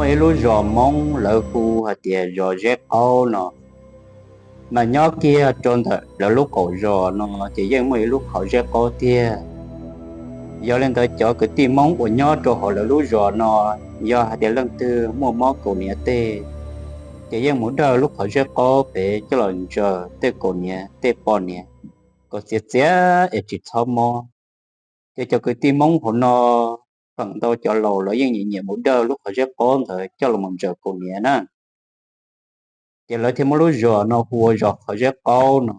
Muaj ib lub zos Hmoob lawv hu hais tias zos Zeb Qaub no, mas nyob kiag rau ntawm lawv lub qaum zos no ces yeej muaj ib lub qhov zeb qaub tiag. Yog li ntawd cov kwv tij Hmoob uas nyob rau hauv lawv lub zos no, yog hais tias leej twg muaj mob kaus hniav tej, ces yeej mus dawj lub qhov zeb qaub pem coj los ntsaws tej kaus hniav tej poj niam kom txiav txiav es tsis txhob mob. Ces cov kwv tij Hmoob hauv no, feem ntau cov laus los yeej nyiam nyiam mus dawj lub qhov zeb qaub ntawd coj los mus ntsaws kaus hniav na. Ces lawv thiaj muab lub zos no hu ua zos qhov zeb qaub no.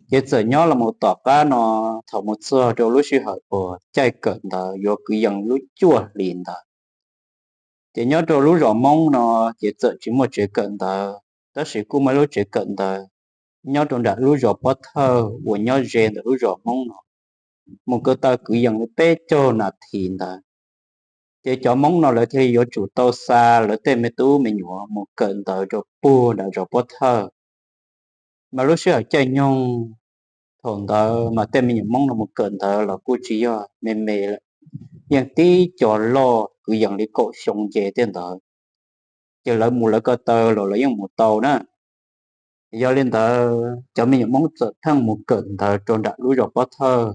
Ces txawm nyob los mus tom qab no, thaum mus txog rau lub sij hawm uas caij kawm ntawv yuav kwv yees lub cuaj hlis ntawd, ces nyob rau lub zos Hmoob no ces txawm tsis muaj tsev kawm ntawv, tab sis kuj muaj lub tsev kawm ntawv nyob rau nram lub zos Pob Thawj uas nyob ze ntawm lub zos Hmoob no, mus ko taw kwv yees li peb caug nas this ntawd. Ces cov Hmoob no lawv thiaj li yuav tsum tau xa lawv tej me tub me nyuam mus kawm ntawv rau puag nram zos Pob Thawj. Mas lub sij hawm caij nyoog thaum ntawd mas tej me nyuam Hmoob no mus kawm ntawv los kuj tsis yog me me lawm, yeej tib co loj kwv yees li kaum xyoo nce tej ntawd. Ces lawv mus lawv ko taw los lawv yeej mus tau na. Yog li ntawd cov me nyuam Hmoob txawm pheej mus kawm ntawv rau nram lub zos Pob Thawj.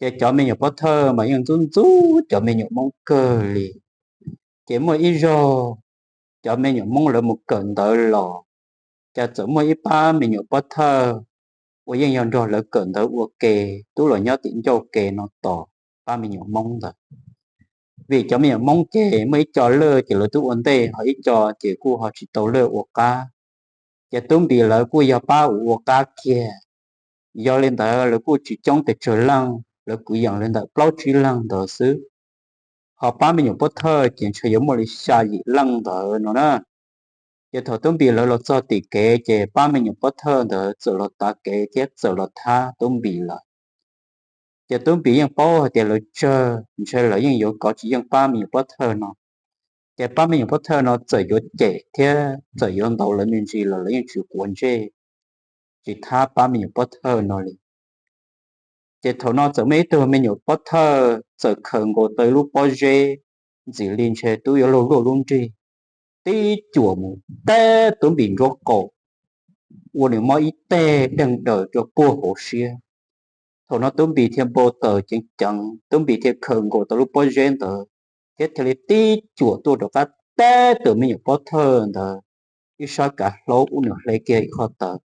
Ces cov me nyuam Pob Thawj mas yeej ntxub ntxub cov me nyuam Hmoob kawg li. Ces muaj ib zaug cov me nyuam Hmoob lawv mus kawm ntawv los, cas txawm muaj ib pab me nyuam Pob Thawj uas yeej yog nrog lawv kawm ntawv ua ke, twb los nyob tim ncauj ke no tos pab me nyuam Hmoob ntawd. Vim cov me nyuam Hmoob ces muaj ib co lawj ces lawv twb ua ntej, ho ib co ces kuj ho tsis tau lawj ua qab. Ces Tub Npis lawv kuj yog pab uas ua qab kiag. Yog li ntawd lawv kuj tsis coob pes tsawg leej, lawv kwv yees li ntawm plaub tsib leeg ntawd xwb. Ho pab me nyuam Pob Thawj ces ntshe yuav muaj li xya yim leej ntawd no na. Ces thaum Tub Npis lawv los txog tim kev ces pab me nyuam Pob Thawj ntawd txawm los tav kev thiab txawm los thab Tub Npis lawv. Ces Tub Npis yeej paub hais tias lawv tsawg, ntshe lawv yeej yuav kov tsis yeej pab me nyuam Pob Thawj no. Ces pab me nyuam Pob Thawj no txawm yuav cem thiab txawm yuav ntaus lawv me ntsis los lawv yeej tsis quav ntsej, tsis thab pab me nyuam Pob Thawj no li. Ces thaum no txawm muaj ib tug me nyuam Pob Thawj txawm khaws nkaus tau ib lub pob zeb ntxim li ntshe twb yuav luaj luaj lub nrig, tib cuam mus teb Tub Npis nraub qaum, ua nws mob ib teg deeg daws rau puag hauv siab. Thaum no Tub Npis thiaj npau taws ceev ceev, Tub Npis thiaj khaws nkaus tau lub pob zeb ntawd thiab thiaj li tib cuam tuaj rov qab teb tus me nyuam Pob Thawj ntawd ib sab kav hlaub ua nws hle kiag ib qho tawv,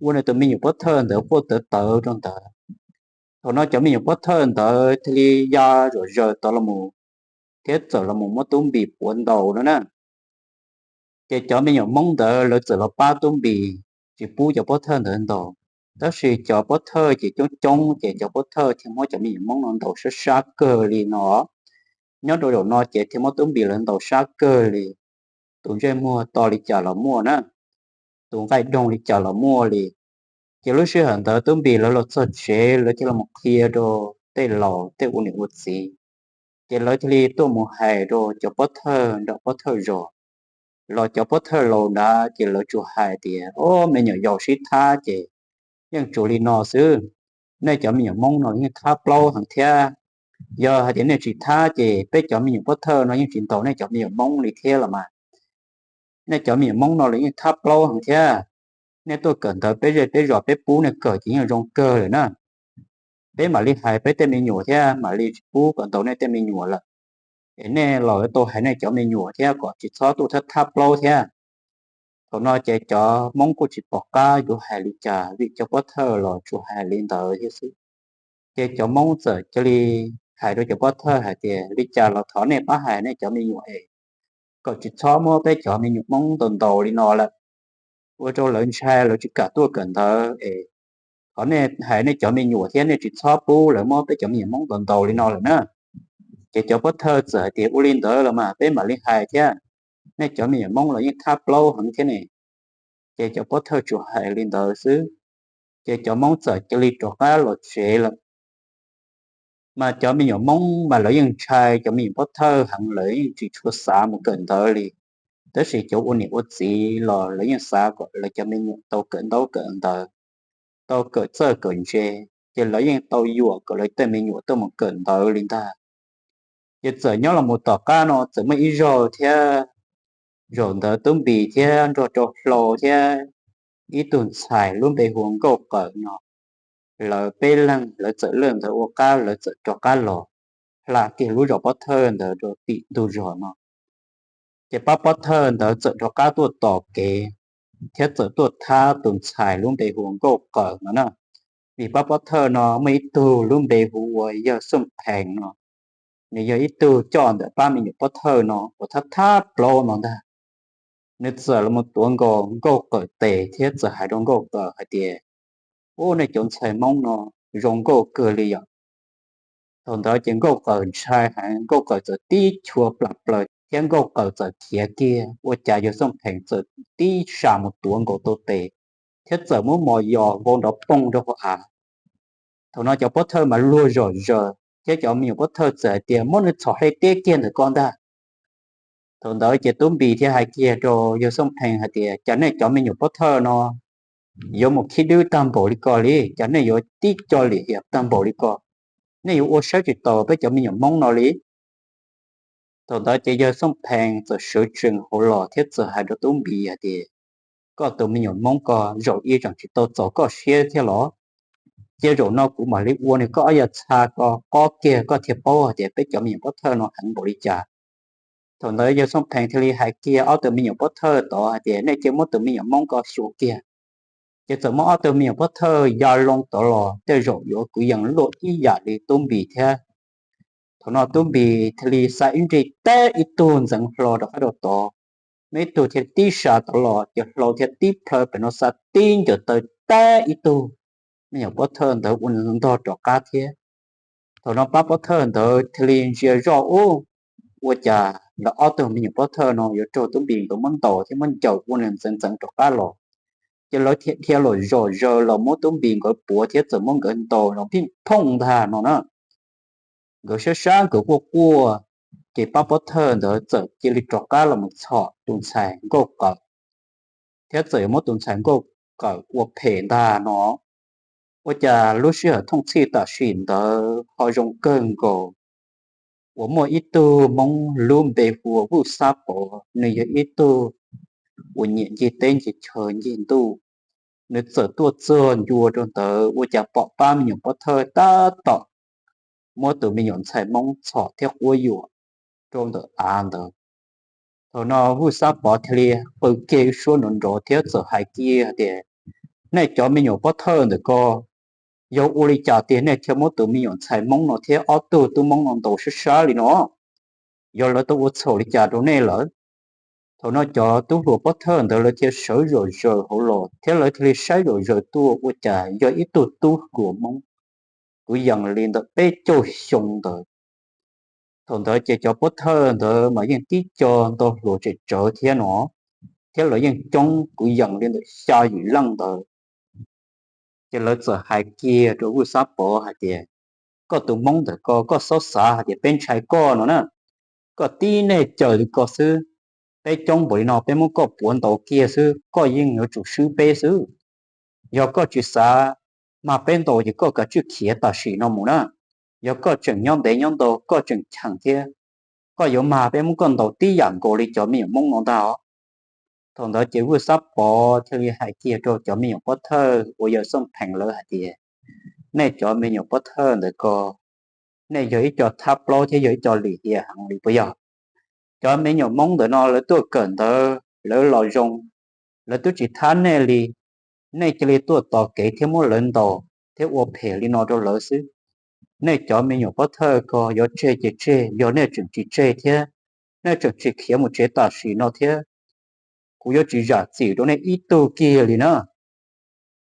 ua nws tus me nyuam Pob Thawj ntawd quaj tawv tawv rau ntawd. Thaum no cov me nyuam Pob Thawj ntawd thiaj li ya zom zaws tod los mus thiab txawm los mus muab Tub Npis puav ntaus no na. Ces cov me nyuam Hmoob ntawd lawv txawm los pab Tub Npis tsis pub cov Pob Thawj ntawd ntaus. Tab sis cov Pob Thawj ces coob coob ces cov Pob Thawj thiaj muab cov me nyuam Hmoob no ntaus sab sab kawg li no. Nyob rau zaum no ces thiaj muab Tub Npis lawv ntaus sab kawg li. Tus ntsej muag to li cas los muaj na, tus nqaij doog li cas los muaj li. Ces lub sij hawm ntawd Tub Npis lawv los txog tsev lawv thiaj los qhia rau tej laus tej ua niam ua txiv. Ces lawv thiaj li tuaj mus hais rau cov Pob Thawj nram Pob Thawj zos, los cov Pob Thawj laus nrad ces lawv tsuas hais tias, o, me nyuam yaus sib thab ces yeej tsuas li no xwb. Nej cov me nyuam Hmoob no yeej thab plaub heev thiab. Yog hais tias nej tsis thab ces peb cov me nyuam Pob Thawj no yeej tsis ntaus nej cov me nyuam Hmoob li thiab los mas. Nej cov me nyuam Hmoob no los yeej thab plaub heev thiab. Nej tuaj kawm ntawv peb zej peb zos peb pub nej kawm ces yeej zoo kawg lawm na. Peb mam li hais peb tej me nyuam thiab mam li tsis pub kom ntaus nej tej me nyuam lawm. Es nej los yuav tau hais nej cov me nyuam thiab kom tsis txhob tuaj thab thab plaub thiab. Thaum no ces cov Hmoob kuj tsis pom qab yuav hais li cas vim cov Pob Thawj los tsuas hais li ntawd thiab xwb. Ces cov Hmoob txawm cia li hais rau cov Pob Thawj hais tias, li cas los thov nej pab hais nej cov me nyuam es kom tsis txhob muab peb cov me nyuam Hmoob ntaus ntaus li no lawm. Ua rau lawv ntshai lawv tsis kam tuaj kawm ntawv es thov nej hais nej cov me nyuam thiab nej tsis txhob pub lawv muab peb cov me nyuam Hmoob ntaus ntaus li no lawm na. Ces cov Pob Thawj txawm hais tias, ua li ntawd los mas peb mam li hais thiab. Nej cov me nyuam Hmoob los yeej thab plaub heev thiab ne. Ces cov Pob Thawj tsuas hais li ntawd xwb. Ces cov Hmoob txawm cia li rov qab los tsev lawm. Mas cov me nyuam Hmoob mas lawv yeej ntshai cov me nyuam Pob Thawj heev, lawv yeej tsis tshua xav mus kawm ntawv li. Tab sis cov ua niam ua txiv los lawv yeej xav kom lawv cov me nyuam tau kawm ntaub kawm ntawv, tau kawm txawj kawm ntse, ces lawv yeej tau yuam kom lawv tej me nyuam tuaj mus kawm ntawv li ntag. Ces txawm nyob los mus tom qab no txawm muaj ib zaug thiab, zaum ntawd Tub Npis thiab nrog rau Hlau thiab ib tug ntxhais lub npe hu ua Nkauj Qawm no, lawv peb leeg lawv txawm lawm ntawd ua qab lawv txawm rov qab los hla kiag lub zos Pob Thawj ntawd rau tim ntug zos no. Ces pab Pob Thawj ntawd txawm rov qab tuaj tos kev thiab txawm tuaj thab tus ntxhais lub npe hu ua Nkauj Qawm no na. Vim pab Pob Thawj no muaj ib tug lub npe hu ua Yawg Xooj Phees no, nws yog ib tug coj ntawm pab me nyuam Pob Thawj no uas thab thab plaub no ntag. Nws txawm los mus tuav nkaus Nkauj Qawm tes thiab txawm hais rau Nkauj Qawm hais tias, Ub, nej cov ntxhais Hmoob no zoo nkauj kawg li yom. Thaum ntawd ces Nkauj Qawm ntshai heev, Nkauj Qawm txawm tib chua plam plaws thiab Nkauj Qawm txawm khiav kiag, ua cas Yawg Xooj Phees txawm tib sas mus tuav nkaus tus tes thiab txawm muab mos yos vau nrov poog rau hauv av. Thaum no cov Pob Thawj mas luag zom zaws thiab cov me nyuam Pob Thawj txawm hais tias, Muab nws txhom hle teb kiag ntawm ko ntag. Thaum ntawd ces Tub Npis thiaj hais kiag rau Yawg Xooj Phees hais tias, Cas nej cov me nyuam Pob Thawj no yuav mus khib dwb tag npaum li ko li, cas nej yuav tib co lim hiam tag npaum li ko? Nej yuav ua saib tsis taus peb cov me nyuam Hmoob no li? Thaum ntawd ces Yawg Xooj Phees txawm sawv tsees hauv los thiab txawm hais rau Tub Npis hais tias, Koj tus me nyuam Hmoob ko zaum ib tseem tsis tau txaus koj siab thiab los? Cia zaum no kuv mam li ua nws koj ob yas txha ko qob kiag koj thiaj paub hais tias peb cov me nyuam Pob Thawj no heev npaum li cas. Thaum ntawd Yawg Xooj Phees thiaj li hais kiag ob tug me nyuam Pob Thawj tod hais tias, Nej cia muab tus me nyuam Hmoob ko xyuas kiag. Ces txawm muab ob tug me nyuam Pob Thawj ya loo tod los tej zaum yuav kwv yees luaj ib yam li Tub Npis thiab. Thaum no Tub Npis thiaj li xa ib nrig teb ib tug ntxeev hlo rov qab rau tod, muaj ib tug thiaj tib sas tod los ces Hlau thiaj tib plhaw pem no xa tib ncaws taw teb ib tug me nyuam Pob Thawj ntawd ua ntog rov qab thiab. Thaum no pab Pob Thawj ntawd thiaj li ntsia zoj ub, ua cas lawv ob tug me nyuam Pob Thawj no yuav raug Tub Npis nkawd muab ntaus thiab muab ncaws ua ntxeev ntxeev rov qab los. Ces lawv thiaj dhia los zom zaws los muab Tub Npis nkawd puav thiab txawm muab nkawd ntaus los phij phooj ntag no na. Nkawd sab sab nkawd quaj quaj, ces pab Pob Thawj ntawd txawm cia li rov qab los mus txhom tus ntxhais Nkauj Qawm, thiab txawm yuav muab tus ntxhais Nkauj Qawm ua phem ntag no. Ua cas lub sij hawm thooj txhij tam sim ntawd ho zoo kawg nkaus uas muaj ib tug Hmoob lub npe hu ua Vuj Xab Pov, nws yog ib tug uas nyiam ncig teb ncig chaw ncig ntuj. Nws txawm tuaj txog ncua rau ntawd ua cas pom pab me nyuam Pob Thawj tab tom muab tus me nyuam ntxhais Hmoob txhom thiab quab yuam rau ntawm av ntawd. Thaum no Vuj Xab Pov thiaj li qw kiag ib suab nrov nrov thiab txawm hais kiag tias, Nej cov me nyuam Pob Thawj ntawm ko, yog ua li cas tiag nej thiaj muab tus me nyuam ntxhais Hmoob no thiab ob tug tub Hmoob no ntaus sab sab li no? Yog lawv tau ua txhaum li cas rau nej lawm? Thaum no cov tub hluas Pob Thawj ntawd lawv thiaj sawv zom zaws hauv los thiab lawv thiaj li saib zom zaws tuaj ua cas yog ib tug tub hluas Hmoob kwv yees li ntawm peb caug xyoo ntawd. Thaum ntawd ces cov Pob Thawj ntawd mas yeej tib co ntau hluas tseem tsawv thiab no, thiab lawv yeej coob kwv yees li ntawm xya yim leej ntawd. Ces lawv txawm hais kiag rau Vuj Xab Pov hais tias, Koj tus Hmoob ntawm ko, koj txhob xav hais tias peb ntshai koj no na. Koj tib neeg cawm li ko xwb, peb coob npaum li no peb muab koj puav ntaus kiag xwb koj yeej yuav tsum swb peb xwb. Yog koj tsis xav mag peb ntaus ces koj kav tsij khiav tam sim no mus na. Yog koj tseem nyob ntev nyob ntau koj tseem cheem thiab, koj yuav mag peb muab koj ntaus tib yam nkaus li cov me nyuam Hmoob no ntag os. Thaum ntawd ces Vuj Xab Pov thiaj li hais kiag rau cov me nyuam Pob Thawj uas yog Xooj Phees lawv hais tias, Nej cov me nyuam Pob Thawj ntawm ko, nej yog ib co thab plaub thiab yog ib co lim hiam heev li puas yog? Cov me nyuam Hmoob ntawm no lawv tuaj kawm ntawv lawv los zoo, lawv twb tsis thab nej li, nej cia li tuaj tos kev thiab muab lawv ntaus thiab ua phem li no rau lawv xwb. Nej cov me nyuam Pob Thawj ko yuav tseg ces tseg, yog nej tseem tsis tseg thiab nej tseem tsis khiav mus tsev tam sim no thiab, kuv yuav tsis zam txim rau nej ib tug kiag li na.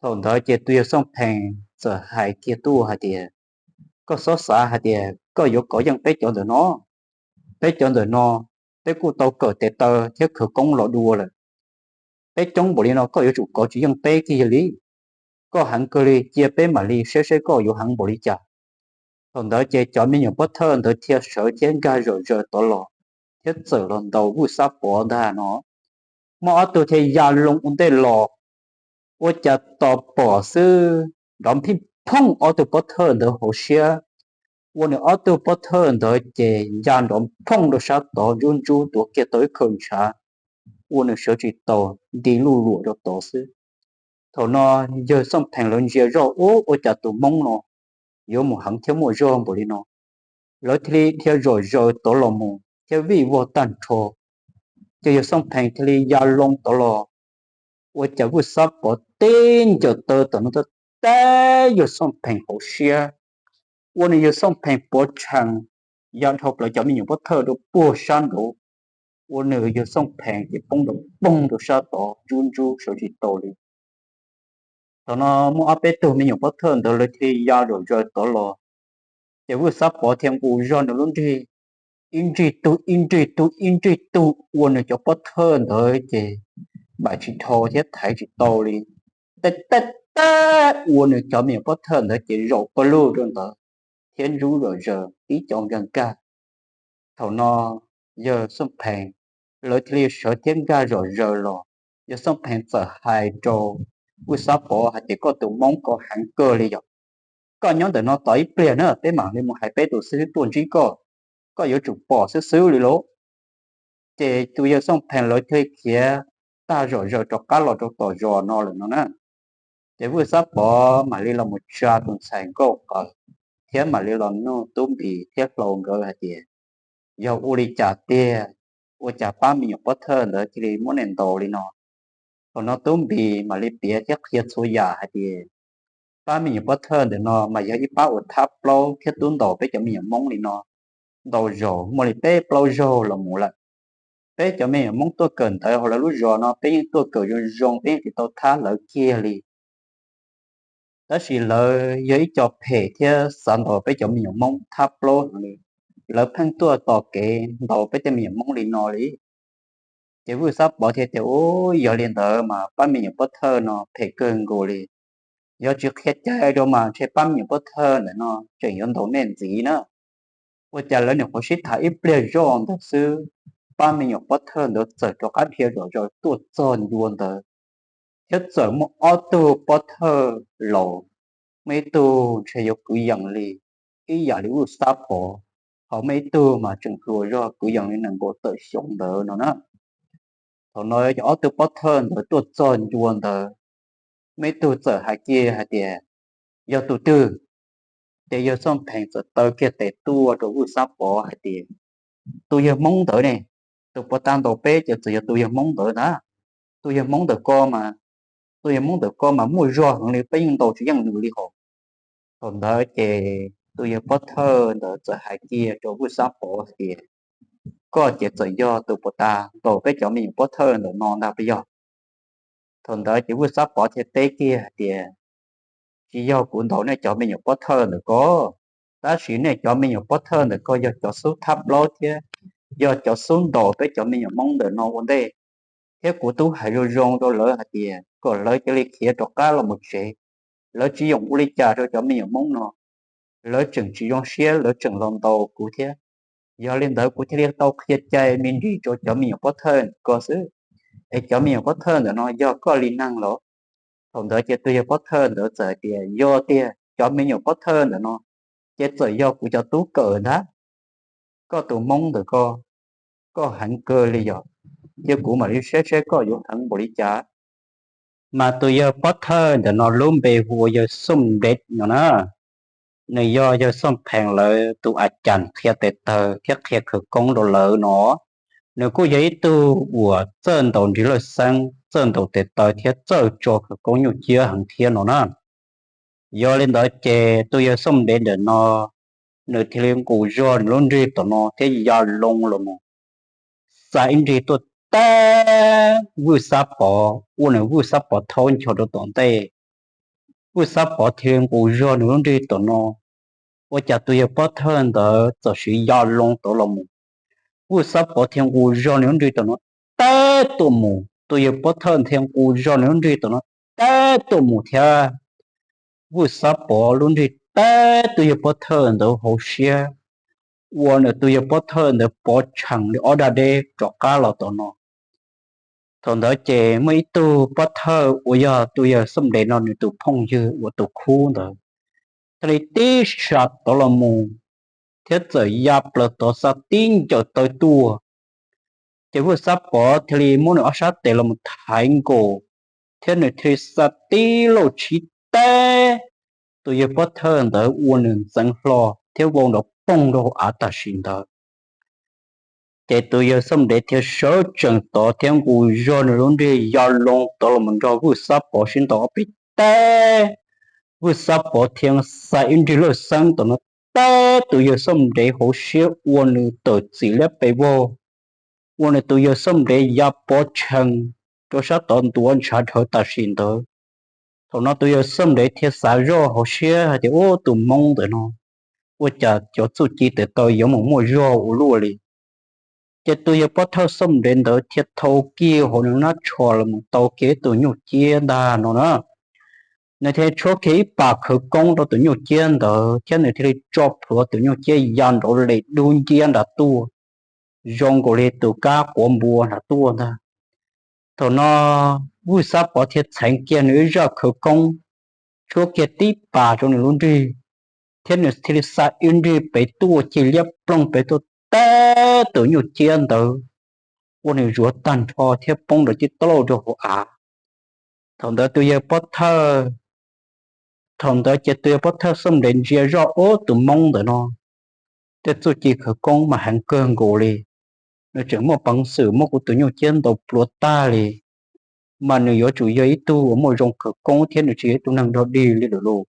Thaum ntawd ces tus yawg Xooj Phees txawm hais kiag tuaj hais tias, Koj txhob xav hais tias koj yuav kov yeej peb cov ntawm no. Peb cov ntawm no, peb kuj tau kawm tes taw thiab khawv koob los dua lawm. Peb coob npaum li no koj yuav tsum kov tsis yeej peb kiag li. Koj heev kawg li, cia peb mam li saib saib koj yuav heev npaum li cas. Thaum ntawd ces cov me nyuam Pob Thawj ntawd thiaj sawv thiab nkag zom zaws tod los thiab txawm los ntaus Vuj Xab Pov ntag no. Muaj ob tug thiaj ya loo ua ntej los, ua cas tos pom xwb nrov phij phooj ob tug Pob Thawj ntawd hauv siab, ua nws ob tug pob thawj ntawd ces ya nrov phooj rau sab tod, ntsub ntsub tuav kiag tau ib khawm ntshav, ua nws sawv tsis tau, nti luj luam rau tod xwb. Thaum no yawg Xooj Pheem lawv ntsia zoj, ub, ua cas tus hmoob no yuav mus heev thiab muaj zog npaum li no. Lawv thiaj li dhia zom zaws tod los mus thiab vij vog tag nrho, ces yawg Xooj Pheem thiaj li ya loo tod los. Ua cas Vwj Xab Pov tib ncaws taw tom no tau teb yawg Xooj Pheem hauv siab, ua nws yawg Xooj Pheem pov tshee, ya dhau plaws cov me nyuam pob thawj rau puag sab nraud, ua nws yawg Xooj Pheem ces poob nroo poog rau sab tod, ntsub ntsub sawv tsis tau li. Thaum no muaj ob peb tug me nyuam pob thawj ntawd lawv thiaj ya zom zaws tod los, ces Vwj Xab Pov thiaj nqus zog nws lub nrig, ib nrig tug, ib nrig tug, ib nrig tug, ua nws cov pob thawj ntawd ces npaim tsis dhau thiab thaiv tsis tau li. Teb teb teb, ua nws cov me nyuam pob thawj ntawd ces zaum pawg lug rau ntawd thiab ntsub zom zaws tib co nkag nkag. Thaum no yawg Xooj Pheem lawv thiaj li sawv thiab nkag zom zaws los. Yawg Xooj Pheem txawm hais rau Vwj Xab Pov hais tias, koj tus hmoob ko heev kawg li yom, koj nyob ntawm no tos ib pliag na, peb mam li mus hais peb tus xib hwb tuaj ntsib koj, koj yuav tsum pom xwb xwb li lauj. Ces tus yawg Xooj Pheem lawv thiaj khiav tag zom zaws rov qab los rau tom zos no lawm no na. Ces Vwj Xab Pov mam li los mus tsa tus ntxhais nkauj qawm thiab mam li los nug Tub Npis thiab Hlau nkawd hais tias, yog ua li cas tiag, ua cas pab me nyuam pob thawj ntawd cia li muab nej ntaus li no? Thaum no Tub Npis mam li piav thiab qhia txhua yam hais tias, pab me nyuam pob thawj ntawm no mas yog ib pab uas thab plaub thiab tub ntaus peb cov me nyuam hmoob li no ntau zaus, muaj li peb plaub zaug los mus lawm. Peb cov me nyuam hmoob tuaj kawm ntawv hauv lawv lub zos no peb yeej tuaj kawm zoo zoo, peb yeej tsis tau thab lawv kiag li. Tab sis lawv yog ib co phem thiab xav ntaus peb cov me nyuam hmoob thab plaub heev li, lawv pheej tuaj tos kev ntaus peb tej me nyuam hmoob li no li. Ces Vwj Xab Pov thiaj tias, u, yog li ntawd mas pab me nyuam pob thawj no phem kawg nkaus li. Yog tsis qhia cai rau mas ntshe pab me nyuam pob thawj ntawm no tseem yuav ntaus nej ntxiv na. Ua cas lawv nyuam qhuav sib tham ib pliag zoj ntawd xwb, pab me nyuam pob thawj ntawd txawm rov qab dhia zom zaws tuaj txog ncua ntawd, thiab txawm muaj ob tug pob thawj laus, muaj ib tug ntshe yuav kwv yees li, ib yam li Vwj Xab Pov, ho muaj ib tug mas tseem hluas zog kwv yees li nees nkaum tawm xyoo ntawd no na. Thaum no yog ob tug pob thawj ntawd tuaj txog ncua ntawd, muaj ib tug txawm hais kiag hais tias, yog tus twg? Ces yawg Xooj Pheem txawm taw kiag tes tuaj rau Vwj Xab Pov hais tias, tus yawg hmoob ntawd ne, tus puas tau ntaus peb ces txawm yog tus yawg hmoob ntawd ntag. Tus yawg hmoob ntawm ko mas, tus yawg hmoob ntawm ko mas muaj zog heev li, peb yeej ntaus tsis yeej nws li hos. Thaum ntawd ces tus yawg pob thawj ntawd txawm hais kiag rau Vwj Xab Pov hais tias, koj ces txawm yog tus puas tau ntaus peb cov me nyuam pob thawj ntawm no ntag puas yog? Thaum ntawd ces Vwj Xab Pov thiaj teb kiag hais tias, tsis yog kuv ntaus nej cov me nyuam pob thawj ntawm ko, tab sis nej cov me nyuam pob thawj ntawm ko yog cov xub thab plaub thiab yog cov xub ntaus peb cov me nyuam hmoob ntawm no ua ntej, thiab kuv twb hais zoo zoo rau lawv hais tias kom lawv cia li khiav rov qab los mus tsev, lawv tsis yoom ua li cas rau cov me nyuam hmoob no. Lawv tseem tsis zoo siab, lawv tseem los ntaus kuv thiab. Yog li ntawd kuv thiaj li tau qhia cai me ntsis rau cov me nyuam pob thawj ntawm ko xwb, es cov me nyuam pob thawj ntawm no yog koj li neeg los? Thaum ntawd ces tus yawg pob thawj ntawd txawm hais tias, yog tiag, cov me nyuam pob thawj ntawm no ces txawm yog kuv cov tub kawm ntag. Koj tus hmoob ntawm ko, koj heev kawg li yog, cia kuv mam li saib saib koj yuav heev npaum li cas. Mas tus yawg pob thawj ntawm no lub npe hu ua yawg Xooj Nplev no na. Nws yog yawg Xooj Pheem lawv tus a cas qhia tes taw thiab qhia khawv koob rau lawv no. Nws kuj yog ib tug uas txawj ntaus nrig lawj xeeb, txawj ntaus tes taw thiab txawj tso khawv koob nyuj ciab heev thiab no na. Yog li ntawd ces tus yawg Xooj Nplev ntawm no, nws thiaj li nqus zog nws lub nrig tom no thiab ya loo los mus, xa ib nrig tuaj teb Vwj Xab Pov, ua nws Vwj Xab Pov thaub ncho rau tom ntej. Vwj Xab Pov thiaj li nqus zog nws lub nrig tom no, ua cas tus yawg pob thawj ntawd txawm siv ya loo tod los mus. Vwj Xab Pov thiaj nqus zog nws lub nrig tom no teb tuaj mus, tus yawg pob thawj thiaj nqus zog nws lub nrig tom no teb tuaj mus thiab. Vwj Xab Pov lub nrig teb tus yawg pob thawj ntawd hauv siab, ua nws tus yawg pob thawj ntawd pov tshee li ob dag deb rov qab los tom no. Thaum ntawd ces muaj ib tug pob thawj uas yog tus yawg Xooj Nplev no nws tus phooj ywg uas tus khub ntawd thiaj li tib sa tod los mus thiab txawm ya plaws tod xa tib ncaws taw tuaj. Ces Vwj Xab Pov thiaj li muab nws ob sab tes los mus thaiv nkaus, thiab nws thiaj li xa tib lauj tshib teb tus yawg pov thawj ntawd ua nws ntxeev hlo thiab vau nrov poog rau hauv av tam sim ntawd. Ces tus yawg Xauj Ntev thiaj sawv tsees tod thiab nqus zog nws lub nrig ya loo tod los mus nrog Vwj Xab Pov sib ntaus ob peb teb. Vwj Xab Pov thiaj xa ib nrig lawj xeeb tom no teb tus yawg Xauj Ntev hauv siab ua nws tawm txim liab pes vog, ua nws tus yawg Xauj Ntev ya pov tshee rau sab tod ntuav ntshav dhawv tam sim ntawd. Thaum no tus yawg Xauj Ntev thiaj xav zoj hauv siab hais tias, Ub, tus Hmoob ntawm no ua cas cov txuj ci tes taw yuav mus muaj zog ua luaj li. Ces tus yawg pov thawj Xauj Ntev ntawd thiaj thau kiag hauv nws nab tsho los mus tau kiag ib tug nyuj ciab ntag no na. Nws thiaj tshuab kiag ib pas khawv koob rau tus nyuj ciab ntawd thiab nws thiaj li tso plhuav tus nyuj ciab ya nrov li dub nciab nram tuaj, zoo nkaus li tus kab quav npua nram tuaj ntag. Thaum no Vwj Xab Pov thiaj txheev kiag nws ib zaj khawv koob, tshuab kiag tib pas rau nws lub nrig, thiab nws thiaj li xa ib nrig pem tuaj cig liab ploog pem tuaj teb tus nyuj ciab ntawd, ua nws zuav tag nrho thiab poob nrov tib tauj rau hauv av. Thaum ntawd tus yawg pov thawj, thaum ntawd ces tus yawg pov thawj Xauj Ntev ntsia zoj, Ub, tus Hmoob ntawm no tej txuj ci khawv koob mas heev kawg nkaus li. Nws tseem muaj peev xwm muab kuv tus nyuj ciab ntaus plhuav tag li, mas nws yuav tsum yog ib tug uas muaj zoo khawv koob thiab nws tsis yog ib tug neeg dog dig li lawm lauj.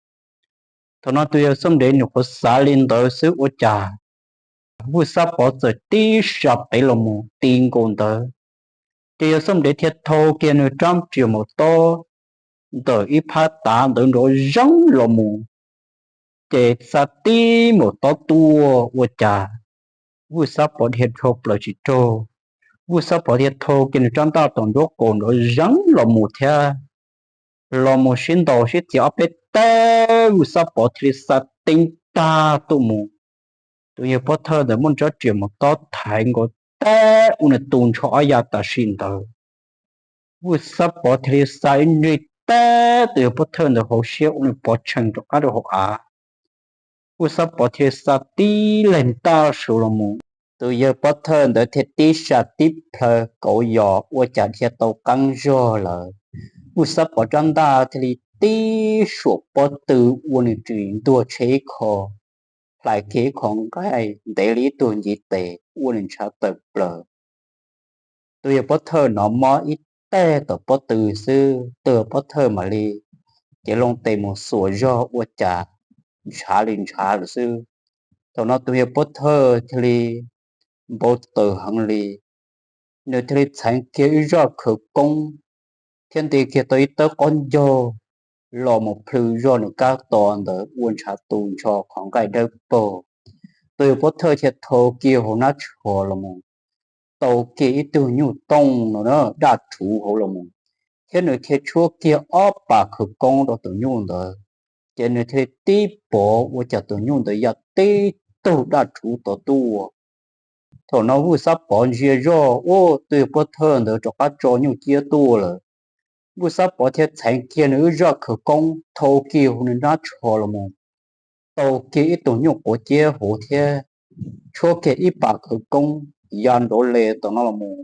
Thaum no tus yawg Xauj Ntev nyuam qhuav xav li ntawd xwb ua cas Vwj Xab Pov txawm tib sab pem los mus ti nkaus ntawd, ces yawg Xauj Ntev thiaj thau kiag nws rab riam maum tob ntawm ib phab tav ntawd nrov zeeb los mus, ces xa tib maum tob tuaj ua cas Vwj Xab Pov dhia dhau plaws tsis raug. Vwj Xab Pov thiaj thau kiag nws rab ntaj tom nruab qaum nrov zeeb los mus thiab los mus sib ntaus sib txiav ob peb teb, Vwj Xab Pov thiaj li xa tib tag tuaj mus. Tus yawg pov thawj ntawd muab rab riam maum tob thaiv nkaus teb ua nws tu nrho ob ya tam sim ntawd. Vwj Xab Pov thiaj li xa ib nrig teb tus yawg pov thawj ntawd hauv siab ua nws pov tshee rov qab rau hauv av. Vwj Xab Pov thiaj li xa tib leeg ntaj su los mus, tus yawg pov thawj ntawd thiaj tib sab tib plhaw kauv yos ua cas dhia tau qeeb zog lawm. Vwj Xab Pov rab ntaj thiaj li tib suam pob tw ua nws ris ntuag tsheb ib qho, hlais kiag ib qho nqaij ntev li ib tug ntiv tes ua nws ntshav tawm plaws. Tus yawg pov thawj hnov mob ib teg tom pob tw xwb, tus yawg pov thawj mam li cev loo tes mus xuas zog ua cas ntshav li ntshav lawm xwb. Thaum no tus yawg pov thawj thiaj li npau taws heev li, nws thiaj li txheev kiag ib zaj khawv koob thiab nti kiag tau ib tawb qaub ncaug los mus plhws zog nws kab to ntawd ua ntshav tu nrho qhov nqaij dawb paug. Tus yawg pov thawj thiaj thau kiag hauv nab tsho los mus tau kiag ib tug nyuj tooj no daj rhuv hauv los mus, thiab nws thiaj tshuab kiag ob pas khawv koob rau tus nyuj ntawd, ces nws thiaj li tib pov ua cas tus nyuj ntawd ya tib tug daj rhuv tod tuaj. Thaum no Vwj Xab Pov ntsia zoj, ua tus yawg pov thawj ntawd rov qab tso nyuj ciab tuaj lawm. Vwj Xab Pov thiaj txheev kiag nws ib zaj khawv koob thau kiag hauv nws nab tsho los mus tau kiag ib tug nyuj quav ciab huv thiab tshuab kiag ib pas khawv koob ya nrov le tom no los mus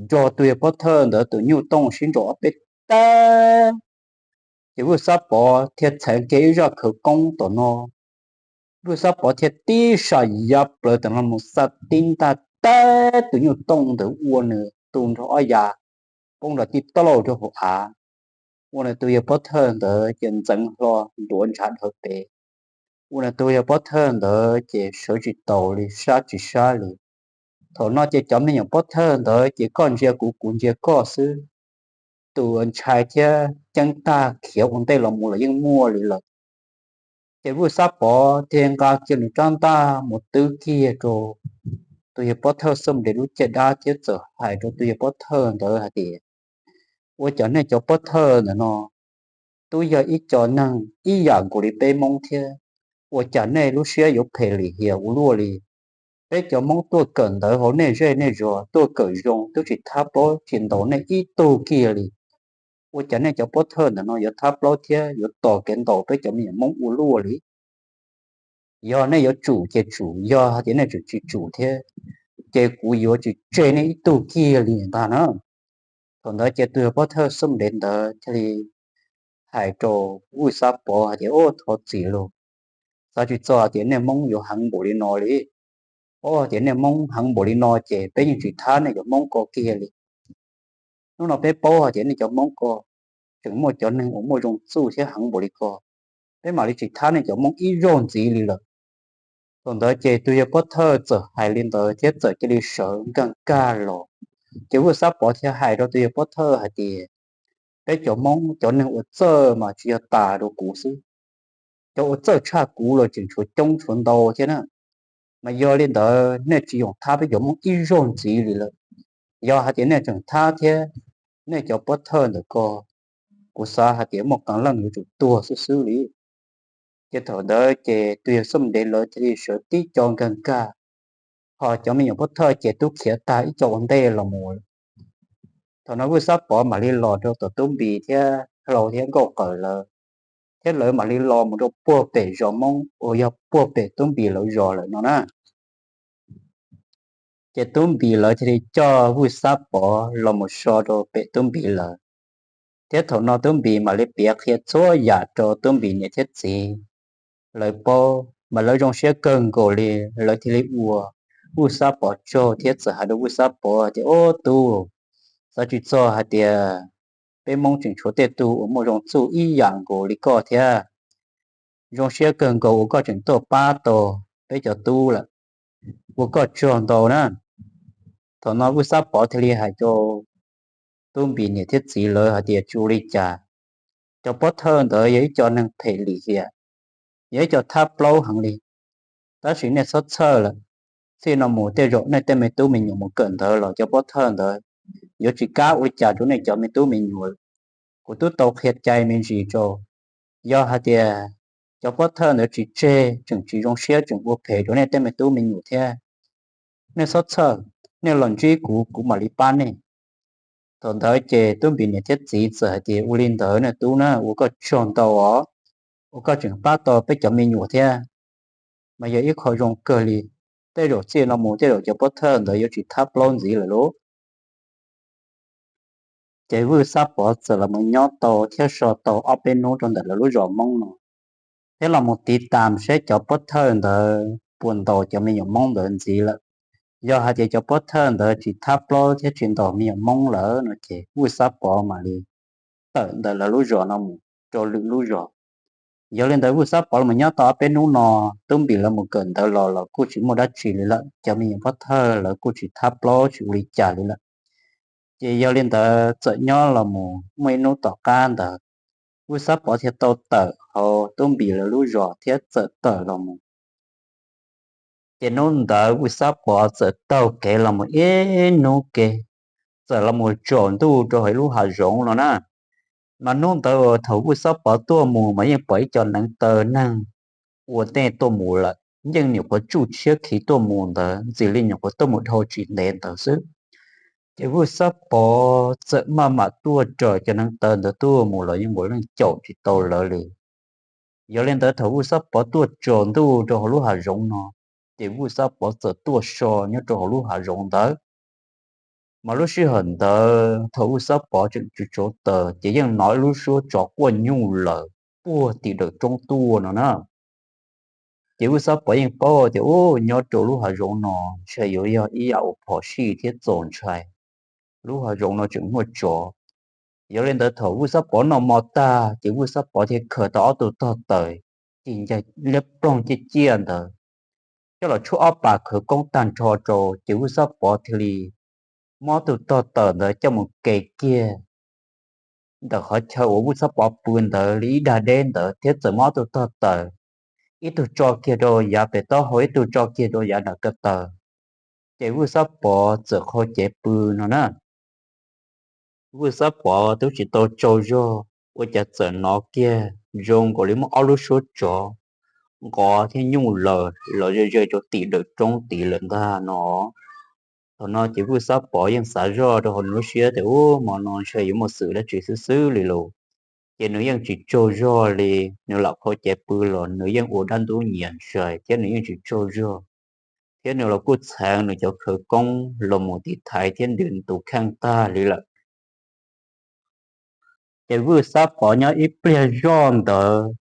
nrog tus yawg pov thawj ntawd tus nyuj tooj sib nraus ob peb teg. Ces Vwj Xab Pov thiaj txheev kiag ib zaj khawv koob tom no, Vwj Xab Pov thiaj tib sab ya plaws tom no mus xa tib ntaj teb tus nyuj tooj ntawd ua nws tu nrho ob ya poob nrov tib tauj rau hauv av, ua nws tus yawg pov thawj ntawd ces ntxeev hlo ntuav ntshav dhawv pes, ua nws tus yawg pov thawj ntawd ces sawv tsis taus li sab tsis sab li. Thaum no ces cov me nyuam pov thawj ntawd ces koj ntsia kuv kuv ntsia koj xwb, tus ntshai thiab ceeb tag khiav ua ntej los mus los yeej muaj li lawm. Ces Vwj Xab Pov thiaj nqa kiag nws rab ntaj mus twb kiag rau tus yawg pov thawj Xab Nres lub caj dab thiab txawm hais rau tus yawg pov thawj ntawd hais tias, ua cas nej cov pov thawj ntawm no twb yog ib co neeg ib yam nkaus li peb Hmoob thiab, ua cas nej lub siab yuav phem lim hiam ua luaj li? Peb cov Hmoob tuaj kawm ntawv hauv nej zej nej zos tuaj kawm zoo twb tsis thab plaub tsis ntaus nej ib tug kiag li, ua cas nej cov pov thawj ntawm no yuav thab plaub thiab yuav tos kev ntaus peb cov me nyuam Hmoob ua luaj li? Yog nej yuav tsum ces tsum, yog hais tias nej tseem tsis tsum thiab ces kuv yuav tsis tseg nej ib tug kiag li ntag na. Thaum ntawd ces tus yawg pov thawj xub ntev ntawd thiaj li hais rau Vwj Xab Pov hais tias, Ub, thov txim lauj, xav tsis txog tias nej Hmoob yuav heev npaum li no li. Ub, tias nej Hmoob heev npaum li no ces peb yeej tsis thab nej cov Hmoob ko kiag li. Hnub no peb paub hais tias nej cov Hmoob ko tseem muaj cov neeg uas muaj zoo txuj thiab heev npaum li ko, peb mam li tsis thab nej cov Hmoob ib zaug ntxiv li lawm. Thaum ntawd ces tus yawg pov thawj txawm hais li ntawd thiab txawm cia li sawv nkag nkag los. Ces Vwj Xab Pov thiaj hais rau tus yawg pov thawj hais tias, Peb cov Hmoob cov neeg ua txawj mas tsis yog tas rau kuv xwb, cov ua txawj tshaj kuv los tseem tshuav coob tshuav ntau thiab na. Mas yog li ntawd nej tsis yoom thab peb cov Hmoob ib zaug ntxiv li lawm. Yog hais tias nej tseem thab thiab nej cov pov thawj ntawm ko, kuv xav hais tias muaj qee leej yuav tsum tuag xwb xwb li. Ces thaum ntawd ces tus yawg xub ntev lawv thiaj li sawv tib co nkag nkag, ho cov me nyuam pov thawj ces twb khiav tag ib co ua ntej los mus lawm. Thaum no Vwj Xab Pov mam li los rau tom Tub Npis thiab Hlau thiab Nkauj Qawm lawv, thiab lawv mam li los mus rau puag pem zos Hmoob uas yog puag pem Tub Npis lawv zos lawm no na. Ces Tub Npis lawv thiaj li coj Vwj Xab Pov los mus so rau pem Tub Npis lawv. Thiab thaum no Tub Npis mam li piav qhia txhua yam rau Tub Npis niam thiab txiv lawv paub, mas lawv zoo siab kawg nkaus li. Lawv thiaj li ua Vwj Xab Pov tsaug thiab txawm hais rau Vwj Xab Pov tias, Ob tub, xav tsis txog hais tias peb Hmoob tseem tshuav tej tug uas muaj zoo txuj ib yam nkaus li koj thiab. Zoo siab kawg nkaus uas koj tseem tuaj pab tau peb cov tub lawm. Ua koj tsaug ntau na. Thaum no Vwj Xab Pov thiaj li hais rau Tub Npis niam thiab txiv lawv hais tias, Tsis ua li cas, cov pov thawj ntawd yog ib co neeg phem lim hiam, yog ib co thab plaub heev li. Tab sis nej txhob txhawj lawm, txij no mus tej zaum nej tej me tub me nyuam mus kawm ntawv los cov pov thawj ntawd yuav tsis kam ua li cas rau nej cov me tub me nyuam. Kuv twb tau qhia cai me ntsis rau, yog hais tias cov pov thawj ntawd tsis tseg, tseem tsis zoo siab, tseem ua phem rau nej tej me tub me nyuam thiab, nej txhob txhawj, nej los ntsib kuv, kuv mam li pab nej. Thaum ntawd ces Tub Npis niam thiab txiv txawm hais tias, Ua li ntawd na tub na, ua koj tsaug ntau os, ua koj tseem pab tau peb cov me nyuam thiab. Mas yog ib qho zoo kawg li, tej zaum txij no mus tej zaum cov pov thawj ntawd yuav tsis thab plaub ntxiv lawm lauj. Ces Vwj Xab Pov txawm los mus nyob tau thiab so tau ob peb hnub rau ntawm lawv lub zos Hmoob no, thiab los mus tiv tam saib cov pov thawj ntawd puas ntaus cov me nyuam Hmoob ntawd ntxiv lawm. Yog hais tias cov pov thawj ntawd tsis thab plaub thiab tsis ntaus me nyuam Hmoob lawm no ces Vwj Xab Pov mam li tawm ntawm lawv lub zos no mus rau lwm lub zos. Yog li ntawd Vwj Xab Pov los mus nyob tau ob peb hnub no, Tub Npis lawv mus kawm ntawv los los kuj tsis muaj dab tsi li lawm, cov me nyuam pov thawj lawv kuj tsis thab plaub tsis ua li cas li lawm. Ces yog li ntawd txawm nyob los mus muaj ib hnub tom qab ntawd, Vwj Xab Pov thiaj tau tawm hauv Tub Npis lawv lub zos thiab txawm tawm los mus. Ces hnub ntawd Vwj Xab Pov txawm taug kev los mus ib hnub kev, txawm los mus tsaus ntuj rau hauv ib lub hav zoov no na. Mas hnub ntawd thaum Vwj Xab Pov tuaj mus mas yeej pom ib co neev taw neeg ua ntej tuaj mus lawm, yeej nyuam qhuav tsuj tshiab khiv tuaj mus ntawd, ntxim li nyuam qhuav tuaj mus dhau tsis ntev ntawd xwb. Ces Vwj Xab Pov txawm maj mam tuaj raws cov neev taw ntawd tuaj mus los yeej ua leej caum tsis tau lawv li. Yog li ntawd thaum Vwj Xab Pov tuaj tsaus ntuj rau hauv lub hav zoov no, ces Vwj Xab Pov txawm tuaj so nyob rau hauv lub hav zoov ntawd. Mas lub sij hawm ntawd thaum Vwj Xab Pov tseem tsis tsaus taws ces yeej hnov ib lub suab tsov quaj nyuj laws puag tim dawm roob tuaj no na. Ces Vwj Xab Pov yeej paub tias, Ub, nyob rau lub hav zoov no ntshai yuav yog ib yam uas phom sij thiab txaus ntshai. Lub hav zoov no tseem muaj tsov. Yog li ntawd thaum Vwj Xab Pov noj mov tag ces Vwj Xab Pov thiaj khaws tau ob tug tog taws, tig ncaig liab ploog ciaj ciaj ntawd, coj los tshuab ob pas khawv koob tag nrho rau, ces Vwj Xab Pov thiaj li muab ob tug tog taws ntawd coj mus ke kiag ntawm qhov chaw uas Vwj Xab Pov pw ntawd li ib dag deb ntawd thiab txawm muab ob tug tog taws, ib tug tso kiag rau yav pem taub hau, ib tug tso kiag rau yav nram ko taw. Ces Vwj Xab Pov txawm qhau cev pw no na. Vwj Xab Pov twb tsis tau tsaug zog, ua cas txawm hnov kiag zoo nkaus li muaj ob lub suab tsov nqov thiab nyuj laws los ze ze rau tim dawm roob tid lawm ntag no. Thaum no ces Vwj Xab Pov yeej xav zoj rau hauv nws lub siab tias, Ub, hmo no ntshai yuav muaj xwm dab tsi xwb xwb li lauj. ces nws yeej tsis tsaug zog li. Nws lam qhau cev pw los nws yeej ua dab ntub nyias ntsais thiab nws yeej tsis tsaug zog, thiab nws los kuj txheev nws cov khawv koob los mus tiv thaiv thiab ntws tus kheej tag li lawm. Ces Vwj Xab Pov nyob ib pliag zoj ntawd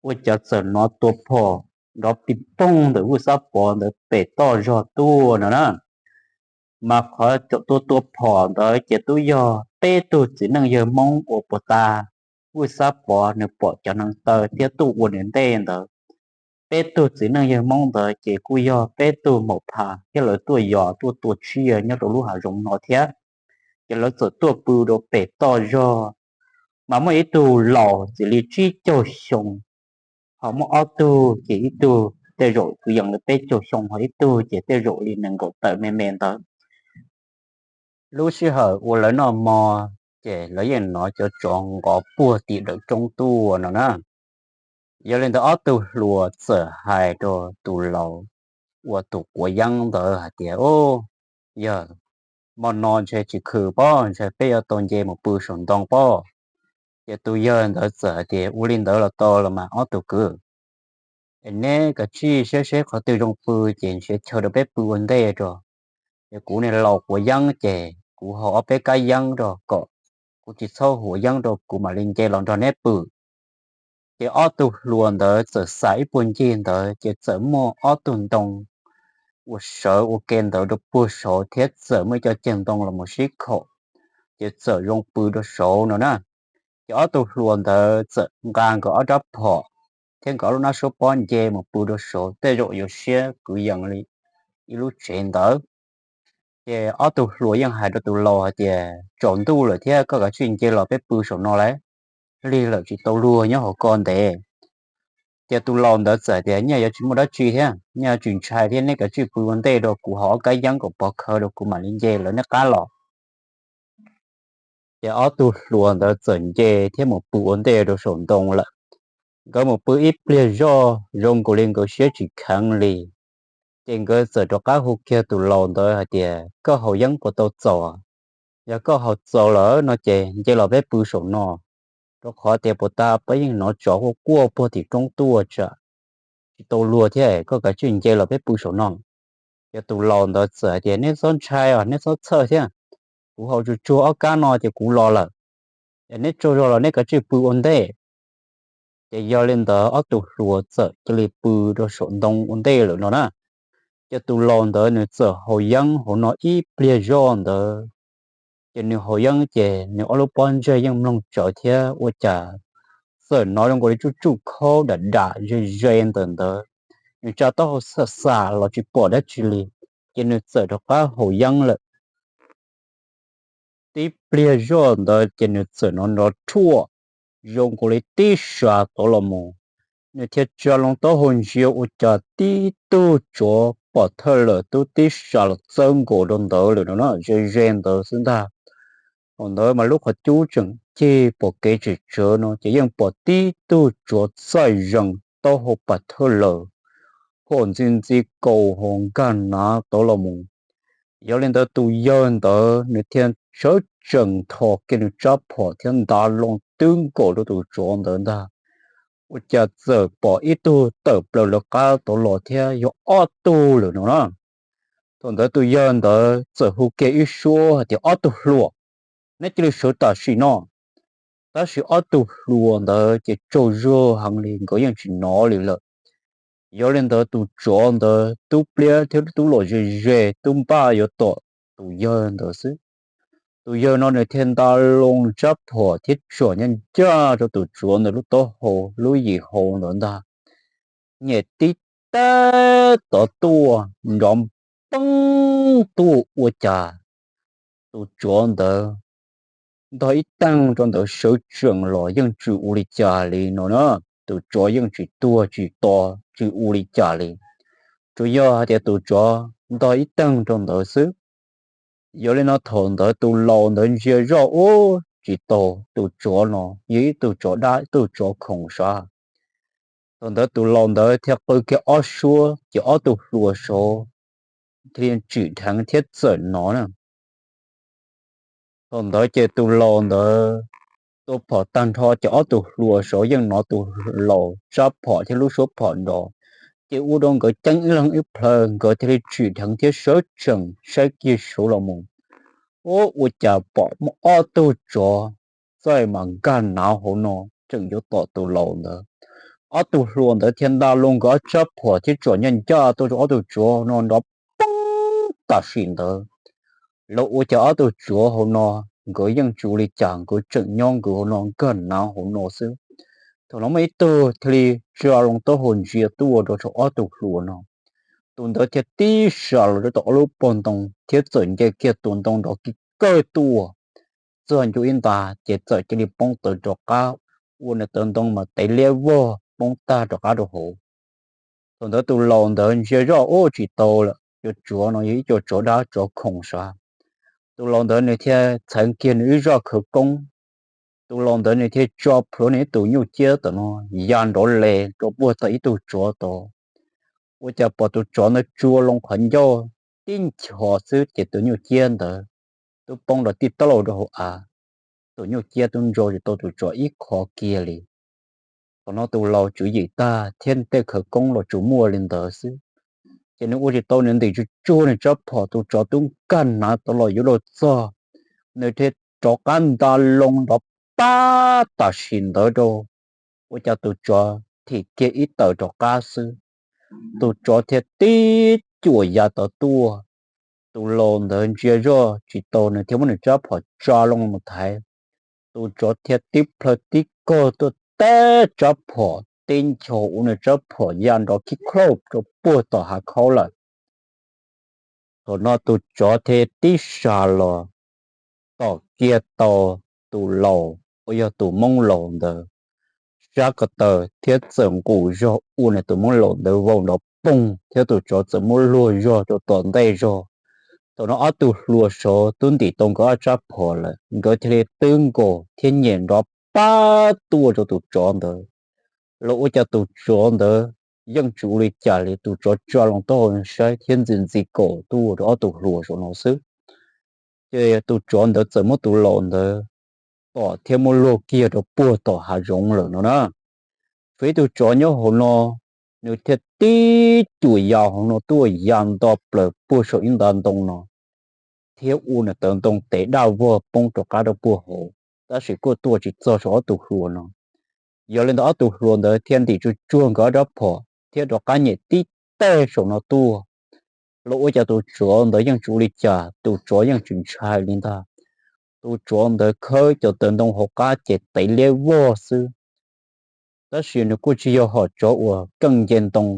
ua cas txawm hnov tua phom nrov pij poog ntawm Vwj Xab Pov ntawd pem toj zog tuaj no na. Mas qhov tua tua phom ntawd ces twb yog peb tug txiv neej yawg Hmoob uas puag ta Vwj Xab Pov nws pom cov neev taw thiab tuaj ua nws ntej ntawd. Peb tug txiv neej yawg Hmoob ntawd ces kuj yog peb tug maum phas thiab lawv tuaj yos tuaj tua tsiaj nyob rau lub hav zoov no thiab. Ces lawv txawm tuaj pw rau pem toj zog, mas muaj ib tug laus txij li tsib caug xyoo, ho muaj ob tug ces ib tug tej zaum kwv yees li peb caug xyoo, ho ib tug ces tej zaum li nees nkaum tawm me me ntawd. Lub sij hawm uas lawv noj hmo, ces lawv yeej hnov cov tsov nqov puag tim dawm roob tuaj no na. Yog li ntawd ob tug hluas txawm hais rau tus laus uas tus quav yeeb ntawd hais tias, Yog hmo no ntshe tsis khwm pob, ntshe peb yuav tau nce mus pw saum ntoo pob. Ces tus yawg ntawd txawm hais tias, Ua li ntawd los tau los mas ob tug kwv, es neb kav tsij saib seb qhov twg zoo pw ces nrhiav chaw rau peb pw ua ntej rau. Ces kuv niag laus quav yeeb ces kuv haus ob peb kab yeeb rau kom kuv tsis txhob huam yeeb rau kuv mam li nce los nrog neb pw. Ces ob tug hluas ntawd txawm xa ib puag ncig ntawd ces txawm muaj ob tug ntoo uas sawv ua ke ntawd rau puag saud thiab txawm muaj ib co ceg ntoo los mus sib khaum, ces txawm zoo pw rau saud no na. Ces ob tug hluas ntawd txawm nqa nkawd ob rab phom thiab nkawd ob lub hnab suab pob nce mus pw rau saud, tej zaum yuav siab kwv yees li ib lub tsev ntawd. Ces ob tug hluas yeej hais rau tus laus hais tias, Tsaus ntuj lawm thiab, koj kav tsij nce los peb pw saum no lauj, lig lawm tsis tau luag nyob hauv ko ntev. Ces tus laus ntawd txawm tias, Nyaj yuav tsis muaj dab tsi thiab, nyaj yuav tsis ntshai thiab, neb kav tsij pw ua ntej rau, kuv haus ob kab yeeb kom pov khawv rau kuv mam li nce lawv neb qab los. Ces ob tug hluas ntawd txawm nce thiab mus pw ua ntej rau saum ntoo lawm. Nkawd mus pw ib pliag zoj zoo nkaus li nkawd siab tsis kheev li. Ces nkawd txawm rov qab hu kiag tus laus ntawd hais tias, Koj haus yeeb puas tau txaus? Yog koj haus txaus lawm no ces nce los peb pw saum no, rau qhov tias puag ta peb yeej hnov tsov quaj quaj puag tim roob tuaj tsam tsis tau luag thiab, koj kav tsij nce los peb pw saum no. Ces tus laus ntawd txawm hais tias, Neb txhob ntshai os, neb txhob txhawj thiab, kuv haus tsuag tsuag ob kab no ces kuv los lawm. Es neb tsaug zog los neb kav tsij pw ua ntej. Ces yog li ntawd ob tug hluas txawm cia li pw rau saum ntoo ua ntej lawm no na. Ces tus laus ntawd nws txawm haus yeeb hauv no ib pliag zoj ntawd. Ces nws haus yeeb ces nws ob lub pob ntseg yeej mloog tsawv thiab ua cas txawm hnov zoo nkaus li tsuj tsuj khaub dam dam ze ze ntawm ntawd. Nws tsa taub hau xam xam los tsis pom dab tsi li, ces nws txawm rov qab haus yeeb lawm. Tib pliag zoj ntawd ces nws txawm hnov nrov rhuaj zoo nkaus li tib sab tod los mus. Nws thiaj tsa loo taub hau ntsia ua cas tib tug tsov pom thawj lawm twb tib sab los txawb nkaus rau ntawd lawm no na, ze ze ntawd xwb ntag. Thaum ntawd mas lub qhov cub tseem cig pom kev tsis tsawv no ces yeej pom tib tug tsov txaij zees taub hau pom thawj lawm, phom ntxi ntxi kaus hos nkag nav tod los mus. Yog li ntawd tus yawg ntawd nws thiaj sawv tsees nthos kiag nws tsab phom thiab nta loo twb nkaus rau tus tsov ntawd ntag. Ua cas txawm pom ib tug tawm plaws lawv qab tod los thiab yog ob tug lawm no na. Thaum ntawd tus yawg ntawd txawm hu kiag ib suab hais tias, Ob tug hluas, neb cia li sawv tam sim no. Tab sis ob tug hluas ntawd ces tsaug zog heev li, nkawd yeej tsis hnov li lawm. Yog li ntawd tus tsov ntawd twb pliab thiab twb los ze ze twb npaj yuav tom tus yawg ntawd xwb. Tus yawg no nws thiaj nta loo tsab phom thiab tsom ncaj ncaj rau tus tsov ntawd lub taub hau lub yim hau ntawd ntag. Nyem tib teg tod tuaj nrov poob tuaj ua cas tus tsov ntawd ntog ib teeg rau ntawd sawv tsees los yeej tsis ua li cas li no na. Tus tsov yeej tsis tuag tsis to, tsis ua li cas li. Tsuas yog hais tias tus tsov ntog ib teeg rau ntawd xwb. Yog li no thaum ntawd tus laus ntawd ntsia zoj ub tsis tau, tus tsov no yog ib tug tsov dab ib tug tsov khoom sav. Thaum ntawd tus laus ntawd thiaj qw kiag ob suab ces ob tug hluas saud thiaj tsim dheev thiab txawm hnov na. Thaum ntawd ces tus laus ntawd Tua phom tag nrho ces ob tug hluas saud yeej hnov tus laus tsab phom thiab lub suab phom nrov, ces ua rau nkawd ceeb ib leeg ib plhaw, nkawd thiaj li tsim dheev thiab sawv tsees saib kiag saud los mus. Ua, ua cas pom muaj ob tug tsov txaij mas nkag nav hauv no tseem yuav tom tus laus ntawd. Ob tug hluas ntawd thiaj nta loo nkawd ob tsab phom thiab tsom ncaj ncaj tuaj rau ob tug tsov no nrov poob tam sim ntawd. Los ua cas ob tug tsov hauv no nkawd yeej tsis ua li cas, nkawd tseem nyob nkawd hauv no nkag nav hauv no xwb. Thaum no muaj ib tug thiaj li tsa loo taub hau ntsia tuaj rau saum ob tug hluas no. Tus ntawd thiaj tib sa los rau tom ob lub pog ntoo thiab txawm nce kiag tus ntoo nrov kiv kawg tuaj, txog ntua ib nta ces txawm cia li poob tawv rov qab, ua nws tawv ntoo mas tev liab vog poob tag rov qab rau hauv. Thaum ntawd tus laus ntawd ntsia zoj ua tsis tau lawm, cov tsov no yog ib co tsov dab tsov khoom sav. Tus laus ntawd nws thiaj txheev kiag nws ib zaj khawv koob. Tus laus ntawd nws thiaj tso plhuav nws ib tus nyuj ciab tom no ya nrov le rau puag tom ib tug tsov tod. Ua cas pom tus tsov ntawd tsua loo qhov ncauj tib nchos xwb ces tus nyuj ciab ntawd twb poob rau tib taub lauj rau hauv av. Tus nyuj ciab twb ntso tsis tau tus tsov ib qho kiag li. Thaum no tus laus tswv yim tag thiab tej khawv koob los tsuas muaj li ntawd xwb, ces nws ua tsis tau, nws ntim tsuj tsuag nws tsab phom, tus tsov twb nkag nav tod los yuav luag txog, nws thiaj rov qab nta loo nrov pab tam sim ntawd rau, ua cas tus tsov thim kiag ib tawm rov qab xwb, tus tsov thiaj tib cuam ya tod tuaj. Tus laus ntawd ntsia zoj tsis tau, nws thiaj muab nws tsab phom tsa loo mus thaiv. Tus tsov thiaj tib plhaw tib kaug tuaj teb tsab phom tib nchos ua nws tsab phom ya nrov khib khlauj rau puag tom hav khaub lawm. Thaum no tus tsov thiaj tib sa los tom kiag tau tus laus uas yog tus Hmoob laus ntawd sab ko taw thiab txawm nqus zog ua nws tus Hmoob laus ntawd vau nrov poog thiab tus tsov txawm muab luag zog rau tom ntej zog. Thaum no ob tug hluas saud twb ntim tau nkawd ob tsab phom lawm, nkawd thiaj li twb nkaus thiab nyem nrov pab tuaj rau tus tsov ntawd. Los ua cas tus tsov ntawd yeej tsis ua li cas li, tus tsov tsa loo taub hau saib thiab ntxi ntxi kaum tuaj rau ob tug hluas saud no xwb. Ces tus tsov ntawd txawm muab tus laus ntawd tom thiab muab luag kiag rau puag tom hav zoov lawm no na. Tshuav ib tug tsov nyob hauv no, nws thiaj tib cuam ya hauv no tuaj ya nto plaws puag saum ib nta ntoo no, thiab ua nws tawv ntoo tev daj vog poob rov qab rau puag hauv, tab sis kuj tuaj tsis txog saum ob tug hluas no. Yog li ntawd ob tug hluas ntawd thiaj ntim tsuj tsuag nkawd ob rab phom thiab rov qab nyem tib teg saum no tuaj. Los ua cas tus tsov ntawd yeej tsis ua li cas, tus tsov yeej tsis ntshai li ntag. Tus tsov ntawd khawb cov tawv ntoo hauv qab ces tev liab vog xwb. Tab sis nws kuj tsis yog hom tsov uas keej nce ntoo,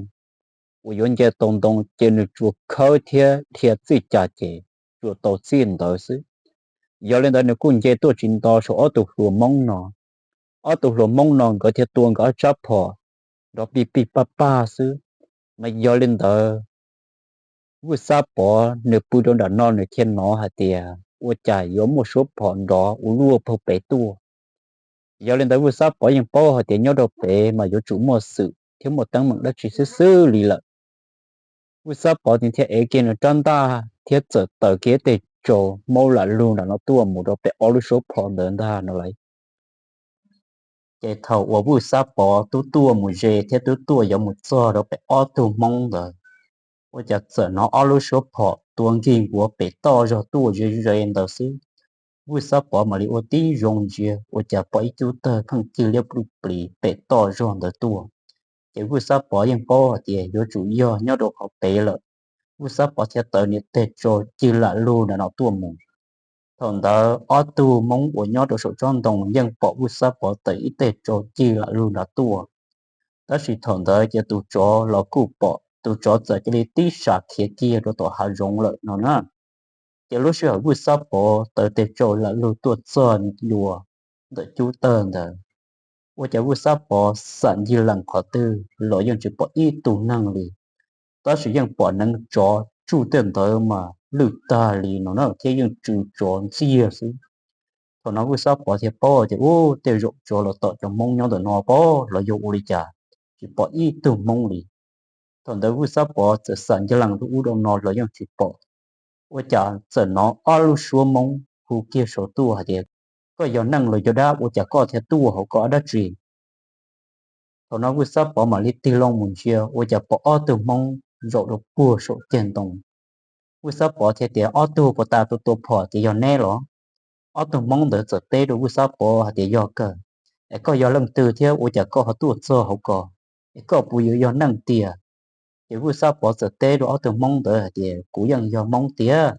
uas yuav nce tau ntoo ces nws tsuas khawb thiab dhia txij cas ces tsuas tau txij ntawd xwb. Yog li ntawd nws kuj nce tuaj tsis nto saum ob tug hluas Hmoob no. Ob tug hluas Hmoob no nkawd thiaj tua nkawd ob tsab phom nrov pig pig pag pag xwb. Mas yog li ntawd Vwj Xab Pov nws pw rau nram no nws thiaj hnov hais tias ua cas yuav muaj suab phom nrov ua luaj pag pem tuaj. Yog li ntawd Vwj Xab Pov yeej paub hais tias nyob rau pem mas yuav tsum muaj xwm thiab muaj teeb meem dab tsi xwb xwb li lawm. Vwj Xab Pov nws thiaj ev kiag nws rab ntaj thiab txawm taws kiag ib teg tsau maub lam lug nram no tuaj mus rau pem ob lub suab phom ntawd ntag no lauj. Ces thaum uas Vwj Xab Pov twb tuaj mus ze thiab twb tuaj yuav mus txog rau pem ob tug Hmoob ntawd, ua cas txawm hnov ob lub suab phom tua nkig nkuav pem toj zog tuaj ze ze ntawd xwb. Vwj Xab Pov mam li ua tib zoo ntsia ua cas pom ib cub tawg pheej cig liab pluj plis pem toj zog ntawd tuaj. Ces Vwj Xab Pov yeej paub hais tias yuav tsum yog nyob rau qhov pem lawm. Vwj Xab Pov thiaj taws niam teg tsau cig lam lug nram no tuaj mus. Thaum ntawd ob tug Hmoob uas nyob rau saum tsob ntoo yeej pom Vwj Xab Pov taws ib teg tsau cig lam lug nrad tuaj. Tab sis thaum ntawd ces tus tsov los kuj pom, tus tsov txawm cia li tib sam khiav kiag rau tom hav zoov lawm no na. Ces lub sij hawm Vwj Xab Pov taws teg tsau lam lug tuaj txog ntua ntawm cub tawg ntawd, ua cas Vwj Xab Pov xam ncig lees qhov twg los yeej tsis pom ib tug neeg li. Tab sis yeej pom neev tsov tsuj tej ntawd mas lwj tag li no na thiab yeej tsw tsov ntxiag xwb. Thaum no Vwj Xab Pov thiaj paub tias ub, tej zaum tsov los tom cov Hmoob nyob ntawm no pob los yog ua li cas, tsis pom ib tug Hmoob li. Thaum ntawd Vwj Xab Pov txawm xam ncig lees rau ub rau no los yeej tsis pom, ua cas txawm hnov ob lub suab Hmoob hu kiag saud tuaj hais tias Koj yog neeg los yog dab ua cas koj thiaj tuaj hauv ko dab tsi? Thaum no Vwj Xab Pov mam li tig loo mus ntsia ua cas pom ob tug Hmoob zaum rau puag saum ceg ntoo. Vwj Xab Pov thiaj tias, Ob tug puas tas tua tua phom tias yog neb los? Ob tug Hmoob ntawd txawm teb rau Vwj Xab Pov hais tias, Yog kawg, es koj yog leej twg thiab ua cas koj ho tuaj txog hauv ko? Es koj puas yuav yog neeg tiag? Ces Vwj Xab Pov txawm teb rau ob tug Hmoob ntawd hais tias, Kuv yeej yog Hmoob tiag,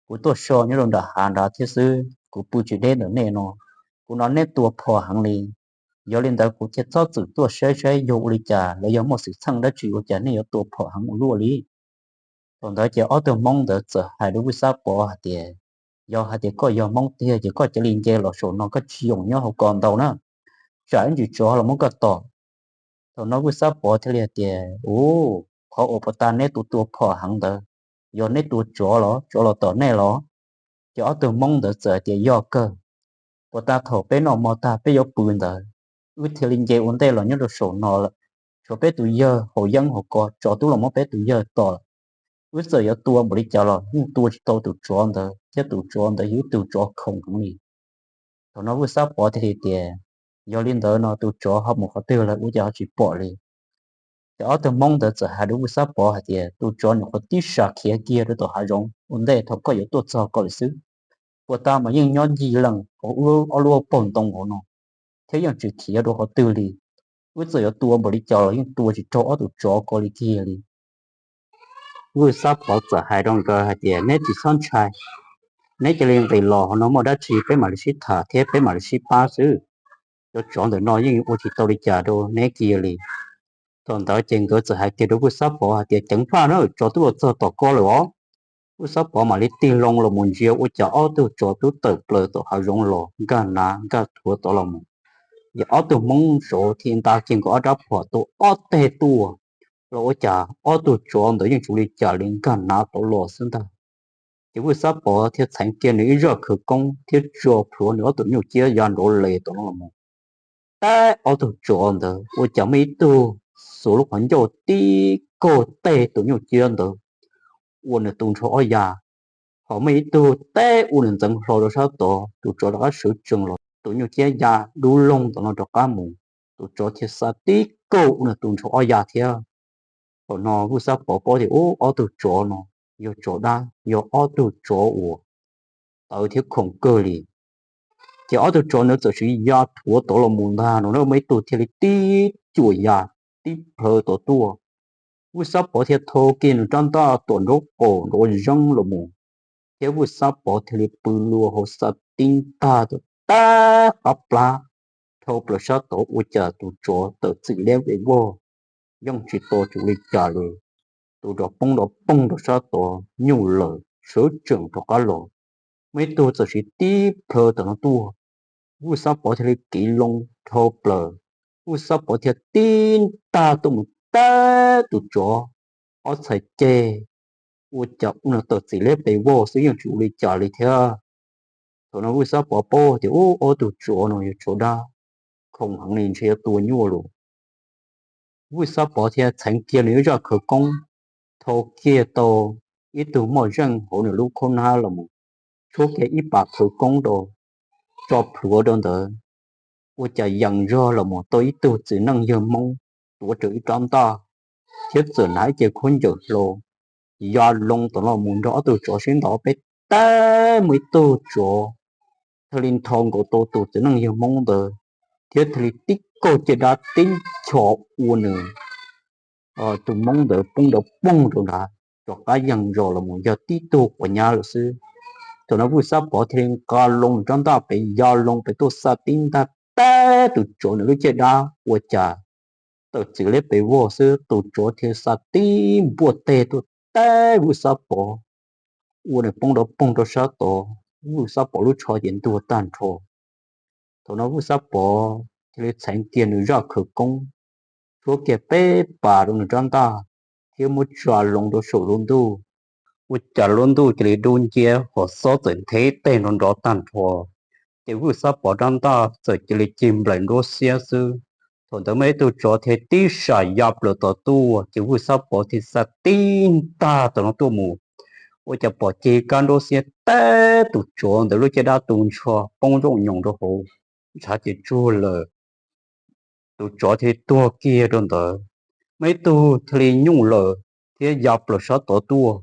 kuv tuaj so nyob rau nram hav nrad thiab xwb, kuv pw tsis deb ntawm nej no. Kuv hnov neb tua phom heev li, yog li ntawd kuv thiaj txhob txwm tuaj saib saib yog ua li cas los yog muaj xwm txheej dab tsi ua cas nej yuav tua phom heev ua luaj li. Thaum ntawd ces ob tug Hmoob ntawd txawm hais rau Vwj Xab Pov hais tias, Yog hais tias koj yog Hmoob tiag ces koj cia li nce los saum no, koj tsis yoom nyob hauv ko ntau na, tsam ib ntsis tsov los muab koj tom. Thaum no Vwj Xab Pov thiaj li hais tias, Ub, qhov uas puas tas neb tua tua phom heev ntawd, yog neb tua tsov los tsov los tom nej los? Ces ob tug Hmoob ntawd txawm hais tias, Yog kawg, puas tas thaum peb noj mov tag peb yuav pw ntawd, wb thiaj li nce ua ntej los nyob rau saum no lawm. Tshuav peb tus yawg haus yeeb hauv ko, tsov twb los muab peb tus yawg tom lawm. Wb txawm yuav tua npaum li cas los yeej tua tsis tau tus tsov ntawd, thiab tus tsov ntawd yog ib tug tsov khoom heev li. Thaum no Vwj Xab Pov thiaj li tias, Yog li ntawd no tus tsov ho mus qhov twg lawm ua cas ho tsis pom li? Ces ob tug Hmoob ntawd txawm hais rau Vwj Xab Pov hais tias, Tus tsov nyuam qhuav tib sam khiav kiag rau tom hav zoov ua ntej thaum koj yuav tuaj txog ko lawm xwb. Puas tas mas yeej nyob ncig leej ob lub paug ntoo hauv no, thiab yeej tsis khiav rau qhov twg li. Wb txawm yuav tua npaum li cas los yeej tua tsis raug ob tug tsov ko li kiag li. Vwj Xab Pov txawm hais rau nkawd hais tias, Neb tsis txhob ntshai, neb cia li nqis los hauv no, muaj dab tsi peb mam li sib tham thiab peb mam li sib pab xwb. Cov tsov ntawm no yeej ua tsis tau li cas rau neb kiag li. Thaum ntawd ces nkawd txawm hais kiag rau Vwj Xab Pov hais tias, Ceev faj na, tsov twb los txog tom ko lawm os. Vwj Xab Pov mam li tig loo los mus ntsia ua cas ob tug tsov twb tawm plaws tom hav zoov los nkag nav nkag thuav tod los mus. Ces ob tug Hmoob saud thiaj nta kiag nkawd ob rab phom tua ob teg tuaj, los ua cas ob tug tsov ntawd yeej tsis ua li cas li, nkag nav tod los xwb ntag. Ces Vwj Xab Pov thiaj txheev kiag nws ib zaj khawv koob thiab tso plhuav nws ob tug nyuj ciab ya nrov les tom no los mus. Teb ob tug tsov ntawd ua cas muaj ib tug xuas lub qhov ncauj tib kaug teg tus nyuj ciab ntawd ua nws tu nrho ob ya, ho muaj ib tug teb ua nws ntxeev hlo rau sab tod, tus tsov rov qab sawv tsees los, tus nyuj ciab ya dub loog tom no rov qab mus, tus tsov thiaj xa tib kaug ua nws tu nrho ob ya thiab. Thaum no Vwj Xab Pov paub tias ub, ob tug tsov no yog tsov dab, yog ob tug tsov uas tawv thiab khoom kawg li. Ces ob tug tsov ntawd txawm siv ya thuav tod los mus ntag no na, muaj ib tug thiaj li tib cuam ya tib plhaw tod tuaj. Vwj Xab Pov thiaj thau kiag nws rab ntaj tom nraub qaum nrov zeeb los mus, thiab Vwj Xab Pov thiaj li pw lua hauv xa tib ntag, tab qab plab dhau plaws sab tod ua cas tus tsov tawm txim liab vej vog, yeej tsis tua tsis ua li cas li. Tus tsov poob nrov poog rau sab tod nyuj lawm, sawv tsees rov qab los. Muaj ib tug txawm siv tib plhaw tom no tuaj, Vwj Xab Pov thiaj li kiv loo dhau plaws. Vwj Xab Pov thiaj tib ntag tuaj mus teb tus tsov ob txhais ceg, ua cas ua nws tawm txim liab pes vog xwb, yeej tsis ua li cas li thiab. Thaum no Vwj Xab Pov paub tias ub, ob tug tsov no yog tsov dab, khoom heev li, ntshe yuav tua nyuaj lawm. Vwj Xab Pov thiaj txheev kiag nws ib zaj khawv koob, thau kiag tau ib tug moj zeej hauv nws lub khaub hnab los mus, tshuab kiag ib pas khawv koob rau, tso plhuav rau ntawd, ua cas yees zog los mus tau ib tug txiv neej yawg Hmoob tuav rawv ib rab ntaj, thiab txawm hnav ib ce khaub ncaws hlau, ya loo tom no mus nrog ob tug tsov sib ntaus peb teb, muaj ib tug tsov thiaj li nthau nkaus tau tus txiv neej yawg Hmoob ntawd, thiab thiaj li tib kaug ciaj dab tib ncho ua nws tus Hmoob ntawd poob nrov poog rau nrad, rov qab yees zos los mus yog tib tug quav nyab lawm xwb. Thaum no Vwj Xab Pov thiaj li nqa loo nws rab ntaj pem, ya loo pem tuaj xa tib ntaj teb tus tsov nws lub ciaj dab, ua cas tawm txim liab pes vog xwb, tus tsov thiaj xa tib npuaj teg tuaj teb Vwj Xab Pov, ua nws poob nrov poog rau sab tod, Vwj Xab Pov lub tsho ces ntuag tag nrho. Thaum no Vwj Xab Pov thiaj li txheev kiag nws zaj khawv koob, tshuab kiag peb pas rau nws rab ntaj, thiab muab tsa loo rau saum lub ntuj. Ua cas lub ntuj cia li dub nciab, hos xob txawm nthe teg nrov nrov tag nrho, ces Vwj Xab Pov rab ntaj txawm cia li cig nplaim nruab xiab xwb. Thaum ntawd muaj ib tug tsov thiaj tib sam ya plaws tom tuaj, ces Vwj Xab Pov thiaj xa tib ntag tom no tuaj mus, ua cas pom ceg kab nruab xiab teb tus tsov ntawd lub caj dab tu nrho poob zooj nyoos rau hauv, ntshav ces tsuag lawm. Tus tsov thiaj tuag kiag rau ntawd. Muaj ib tug thiaj li nyuj lawm thiab ya plaws sab tod tuaj.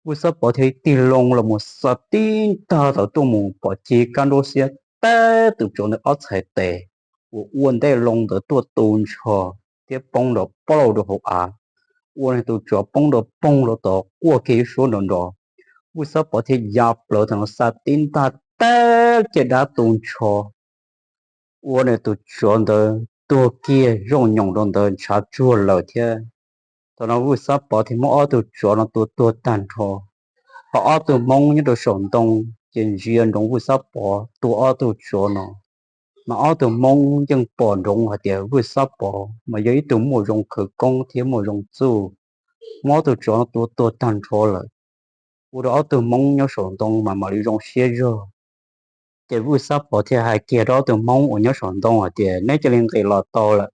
Vwj Xab Pov thiaj li tig loo los mus xa tib ntag tawm tuaj mus pom ceg kab nruab xiab teb tus tsov ntawd ob txhais tes uas ua ntej loo ntawd tuaj tu nrho thiab poob nrov plaws rau hauv av, ua nws tus tsov poob nrov poog rau tod quaj kiag ib suab nrov nrov. Vwj Xab Pov thiaj ya plaws thaum no xa tib ntag teb caj dab tu nrho, ua nws tus tsov ntawd tuag kiag zooj nyoos rau ntawd ntshav tsuag lawm thiab. Thaum no Vwj Xab Pov thiaj muab ob tug tsov no tua tuag tag nrho. Ho ob tug Hmoob nyob rau saum ntoo ces ntsia ntsoov Vwj Xab Pov tua ob tug tsov no, mas ob tug Hmoob yeej pom ntsoov hais tias Vwj Xab Pov mas yog ib tug muaj zoo khawv koob thiab muaj zoo txuj, muab ob tug tsov no tua tuag tag nrho lawm. Ua rau ob tug Hmoob nyob saum ntoo mas mam li zoo siab zog. Ces Vwj Xab Pov thiaj hais kiag rau ob tug Hmoob uas nyob saum ntoo hais tias, neb cia li nqis los tau lawm.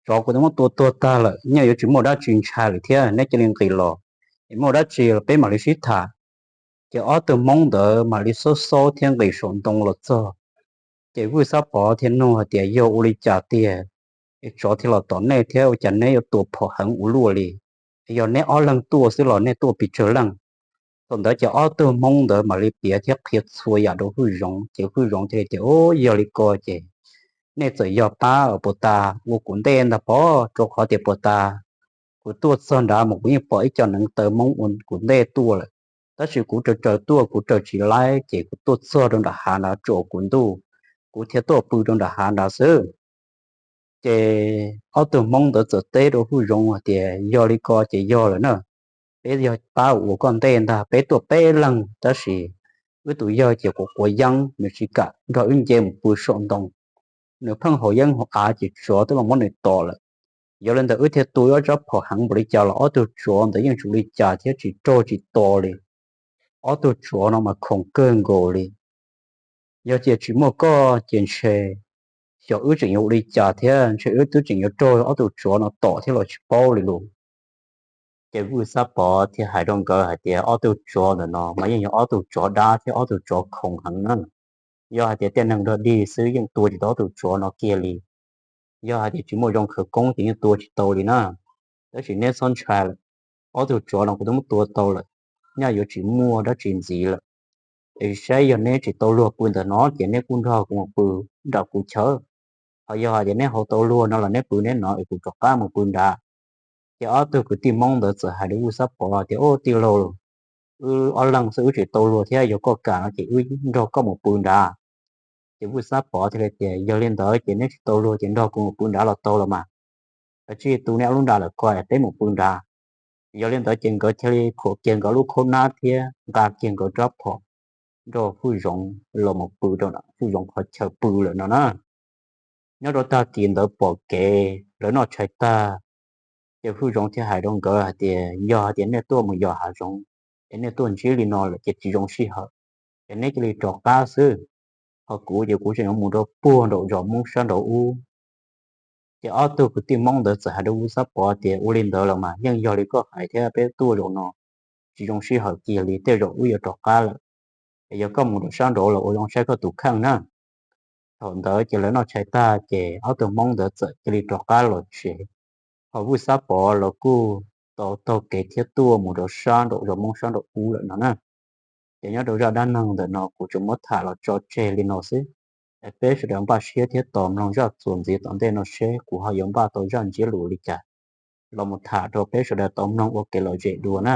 Tsov kuv twb muab tua tuag tag lawm, yeej yuav tsis muaj dab tsi ntshai lawm thiab, neb cia li nqis los, es muaj dab tsi los peb mam li sib tham. Ces ob tug Hmoob ntawd mam li xaub xaub thiab nqis saum ntoo los txog. Ces Vwj Xab Pov thiaj nug hais tias, yog ua li cas tiag es tsov thiaj los tom nej thiab ua cas neb yuav tua phom heev ua luaj li? Es yog neb ob leeg tuaj xwb los nej tuaj pes tsawg leej? Thaum ntawd ces ob tug Hmoob ntawd mam li piav thiab qhia txhua yam rau Hwj Zoov, ces Hwj Zoov thiaj li tias, o, yog li ko ces nej txawm yog pab puas tas ua kuv ntej ntag pob, rau qhov tias puas tas kuv tuaj txog nrad mas kuv yeej pom ib co neev taw Hmoob ua kuv ntej tuaj lawm, tab sis kuv raws raws tuaj kuv raws tsis laib ces kuv tuaj txog rau nram hav nrad tsuas kuv ntuj, kuv thiaj tuaj pw rau nram hav nrad xwb. Ces ob tug Hmoob ntawd txawm teb rau Hwj Zoov hais tias, yog li ko ces yog lawm na, peb yog pab uas ua koj ntej ntag, peb tuaj peb leeg tab sis wb tus yawg ces quav quav yeeb, nws tsis kam nrog wb nce mus pw saum ntoo, nws pheej haus yeeb haus av ces tsov twb los muab nws tom lawm. Yog li ntawd wb thiaj tua wb ob tsab phom heev npaum li cas los ob tug tsov ntawd yeej tsis ua li cas thiab tsis raug tsis to li. Ob tug tsov no mas khoom kawg nkaus li. Yog tias tsis muaj koj ces ntshe xyov wb tseem yuav ua li cas thiab ntshe wb twb tseem yuav raug ob tug tsov no tom thiab los tsis paub li lauj. Ces Vwj Xab Pov thiaj hais rau nkawd hais tias, ob tug tsov ntawm no mas yeej yog ob tug tsov dab thiab ob tug tsov khoom heev na. Yog hais tias tej neeg dog dig xwb yeej tua tsis tau ob tug tsov no kiag li. Yog hais tias tsis muaj zoo khawv koob ces yeej tua tsis tau li na. Tab sis neb txhob ntshai lawm, ob tug tsov no kuv twb muab tua tau lawm, nyaj yuav tsis muaj dab tsi ntxiv lawm. Es saib yog neb tsis tau luag pw ntawm no ces neb kuj nrog kuv mus pw nram kuv chaw. Ho yog hais tias neb haus tau luag no los neb pw neb no es kuv rov qab mus pw nrad. Ces ob tug kwv tij Hmoob ntawd txawm hais rau Vwj Xab Pov tias, o, tij laug, wb ob leeg xwb wb tsis tau luag thiab, yog koj kam no ces wb nrog koj mus pw nrad. Ces Vwj Xab Pov thiaj li tias, yog li ntawd ces neb tsis tau luag ces nrog kuv mus pw nrad los tau los mas. Kav tsij tu neb ob lub nra lawm ko es peb mus pw nrad. Yog li ntawd ces nkawd thiaj li khuam kiag nkawd lub khaub nab thiab nqa kiag nkawd rab phom nrog Hwj Zoov los mus pw rau Hwj Zoov qhov chaw pw lawm no na. Nyob rau tag kis ntawd pom kev lawv noj tshais tag, ces Hwj Zoov thiaj hais rau nkawd hais tias, yog hais tias nej tuaj mus yos hav zoov es nej tuaj ntsib li no lawm ces tsis zoo sij hawm, es neb cia li rov qab xwb. Ho kuv ces kuv tseem yuav mus rau puag nraum zos Hmoob sab nraud ub. Ces ob tug kwv tij Hmoob ntawd txawm hais rau Vwj Xab Pov tias, ua li ntawd los mas yeej yog li koj hais thiab, peb tuaj zaum no tsis zoo sij hawm kiag li, tej zaum wb yuav rov qab lawm. Es yog koj mus rau sab nraud los ua zoo saib koj tus kheej na. Thaum ntawd ces lawv noj tshais tag ces ob tug Hmoob ntawd txawm cia li rov qab los tsev. Ho Vwj Xab Pov los kuj tau taug kev thiab tuaj mus rau sab nraum zos Hmoob sab nraum ub lawm no na. Ces nyob rau zaj dab neeg ntawm no kuv tsuas muab tham los tso tseg li no xwb. Es peb sawv daws npaj siab thiab tos mloog zaj txuas ntxiv tom ntej no seb kuv ho yuav npaj tau zaj ntsiab lus li cas los mus tham rau peb sawv daws tau mloog ua kev lom zem dua na.